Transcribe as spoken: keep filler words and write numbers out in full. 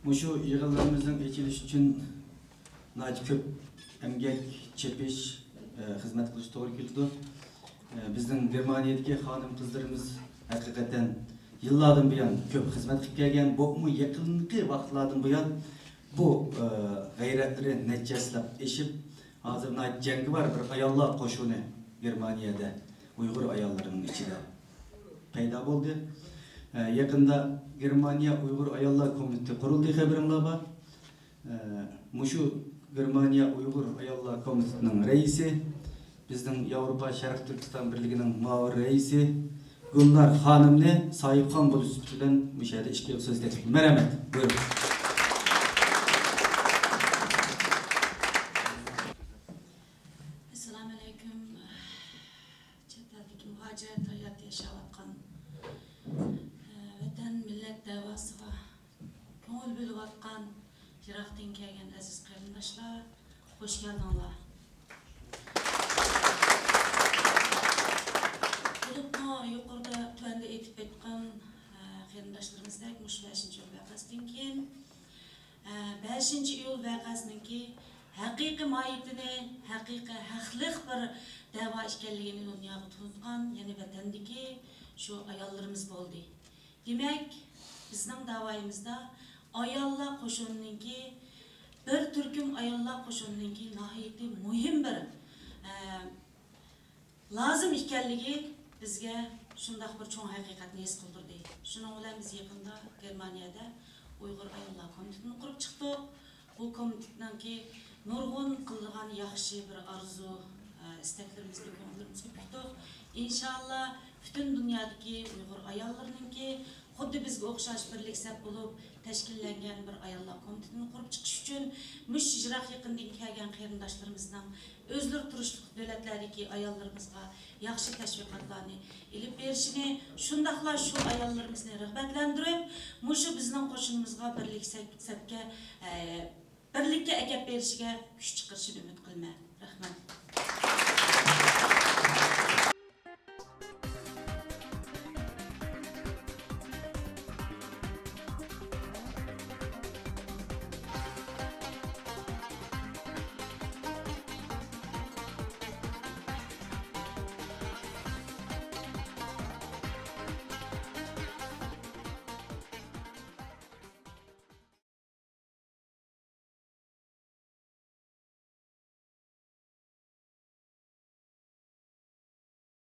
مۇشۇ يىغىنلىرىمىزنىڭ ئېچىلىشى ئۈچۈن ناھايىتى كۆپ ئەمگەك، چېپىش، ئە، خىزمەت قىلىش توغرا كېلىدۇ. ئە، بىزنىڭ گېرمانىيەدىكى خانىم قىزلىرىمىز ھەقىقەتەن يىللاردىن بۇيان كۆپ خىزمەت قىلىپ كەلگەن، بولۇپمۇ يېقىنقى ۋاقىتلاردىن بۇيان بۇ، ئە، غەيرەتلىرى نەچچە ھەسسىلەپ ئېشىپ، ھازىر ناھايىتى جەڭگىۋار بىر ئاياللار قوشۇنى گېرمانىيەدە ئۇيغۇر ئاياللىرىنىڭ ئىچىدە پەيدا بولدى. ئە، يېقىندا گېرمانىيە ئۇيغۇر ئاياللار كومىتېتى قۇرۇلدى، خەۋىرىڭلار بار. ئە، مۇشۇ گېرمانىيە ئۇيغۇر ئاياللار كومىتېتىنىڭ رەئىسى، بىزنىڭ ياۋروپا شەرقىي تۈركىستان بىرلىكىنىڭ مۇئاۋىن رەئىسى گۈلنار خانىمنى ساھىبخان بولۇش سۈپىتى بىلەن مۇشۇ يەردە ئىككى سۆز تەكلىپ قىلىمەن. رەھمەت. بۇيرۇڭ. ئەسسالامۇ ئەلەيكۇم. چەت ئەلدىكى مۇھاجىرەت ھاياتى ياشاۋاتقان، ۋەتەن، مىللەت دەۋاسىغا كۆڭۈل بۆلۈۋاتقان يىراقتىن كەلگەن ئەزىز قېرىنداشلار، خۇش كەلدىڭلار. بولۇپمۇ يۇقىرىدا، تۆۋەندە ئېيتىپ ئۆتكەن، ئە، قېرىنداشلىرىمىزدەك مۇشۇ بەشىنچى ئىيۇل ۋەقەسىدىن كېيىن، ئە، بەشىنچى ئىيۇل ۋەقەسىنىڭكى ھەقىقىي ماھىيىتىنى، ھەقىقىي ھەقلىق بىر دەۋا ئىكەنلىكىنى دۇنياغا تونۇتقان يەنە ۋەتەندىكى شۇ ئاياللىرىمىز بولدى. دېمەك، بىزنىڭ داۋايىمىزدا ئاياللار قوشۇنىنىڭكى، بىر تۈركۈم ئاياللار قوشۇنىنىڭكى ناھايىتى مۇھىم بىر، ئە، لازىم ئىكەنلىكى بىزگە شۇنداق بىر چوڭ ھەقىقەتنى ھېس قىلدۇردى. شۇنىڭ بىلەن بىز يېقىندا گېرمانىيەدە ئۇيغۇر ئاياللار كومىتېتىنى قۇرۇپ چىقتۇق. بۇ كومىتېتنىڭكى نۇرغۇن قىلىدىغان ياخشى بىر ئارزۇ، ئە، ئىستەكلىرىمىزنى كۆڭۈللىرىمىزگە پۈكتۇق. ئىنشاللا، پۈتۈن دۇنيادىكى ئۇيغۇر ئاياللىرىنىڭكى خۇددى بىزگە ئوخشاش بىرلىك سەپ بولۇپ تەشكىللەنگەن بىر ئاياللار كومىتېتىنى قۇرۇپ چىقىش ئۈچۈن مۇشۇ يىراق يېقىندىن كەلگەن قېرىنداشلىرىمىزنىڭ ئۆزلىرى تۇرۇشلۇق دۆلەتلەردىكى ئاياللىرىمىزغا ياخشى تەشۋىقاتلارنى ئېلىپ بېرىشىنى، شۇنداقلا شۇ ئاياللىرىمىزنى رىغبەتلەندۈرۈپ، مۇشۇ بىزنىڭ قوشۇنىمىزغا بىرلىك سەپ-، سەپكە، ئە، بىرلىككە ئەكەپ بېرىشىگە كۈچ چىقىرىشىنى ئۈمىد قىلىمەن. رەھمەت.